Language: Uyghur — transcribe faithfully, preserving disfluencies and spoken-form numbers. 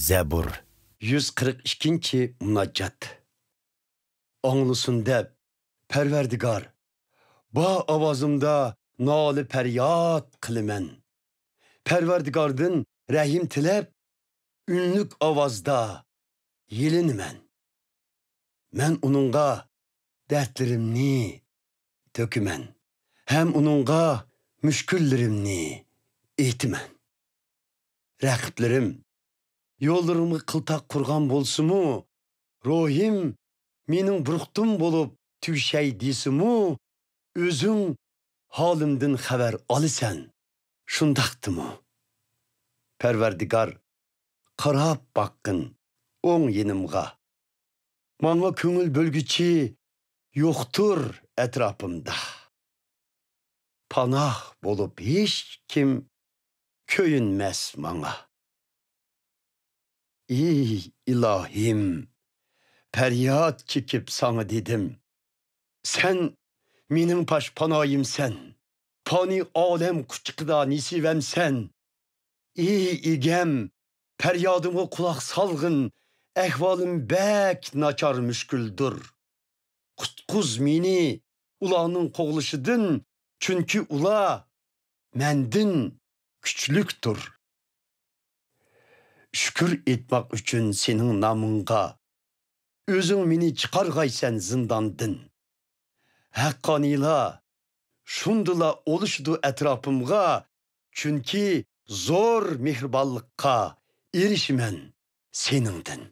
زەبۇر. يۈز قىرىق ئىككىنچى مۇناجات. ئاڭلىسۇن دەپ، پەرۋەردىگار، بار ئاۋازىمدا نالە-پەرياد قىلىمەن. پەرۋەردىگاردىن رەھىم تىلەپ، ئۈنلۈك ئاۋازدا يېلىنىمەن. مەن ئۇنىڭغا دەردلىرىمنى تۆكىمەن ھەم ئۇنىڭغا مۈشكۈللىرىمنى ئېيتىمەن. رەقىبلىرىم يوللىرىمغا قىلتاق قۇرغان بولسىمۇ، روھىم مېنىڭ بۇرۇقتۇم بولۇپ تۈگىشەي دېسىمۇ، ئۆزۈڭ ھالىمدىن خەۋەر ئالىسەن، شۇنداقتىمۇ؟ پەرۋەردىگار، قاراپ باققىن ئوڭ يېنىمغا. ماڭا كۆڭۈل بۆلگۈچى يوقتۇر ئەتراپىمدا. پاناھ بولۇپ ھېچكىم كۆيۈنمەس ماڭا. ئى ئىلاھىم، پەرياد چېكىپ ساڭا دېدىم، سەن مېنىڭ پاشپانايىمسەن، پانىي ئالەم قۇچىقىدا نېسىۋەمسەن. ئى ئىگەم، پەريادىمغا قۇلاق سالغىن، ئەھۋالىم بەك ناچار، مۈشكۈلدۇر. قۇتقۇز مېنى ئۇلارنىڭ قوغلىشىدىن، چۈنكى ئۇلار مەندىن كۈچلۈكتۇر. شۈكۈر ئېيتماق ئۈچۈن سېنىڭ نامىڭغا، ئۆزۈڭ مېنى چىقارغايسەن زىنداندىن. ھەققانىيلار شۇندىلا ئولىشىدۇ ئەتراپىمغا، چۈنكى زور مېھرىبانلىققا ئېرىشىمەن سېنىڭدىن.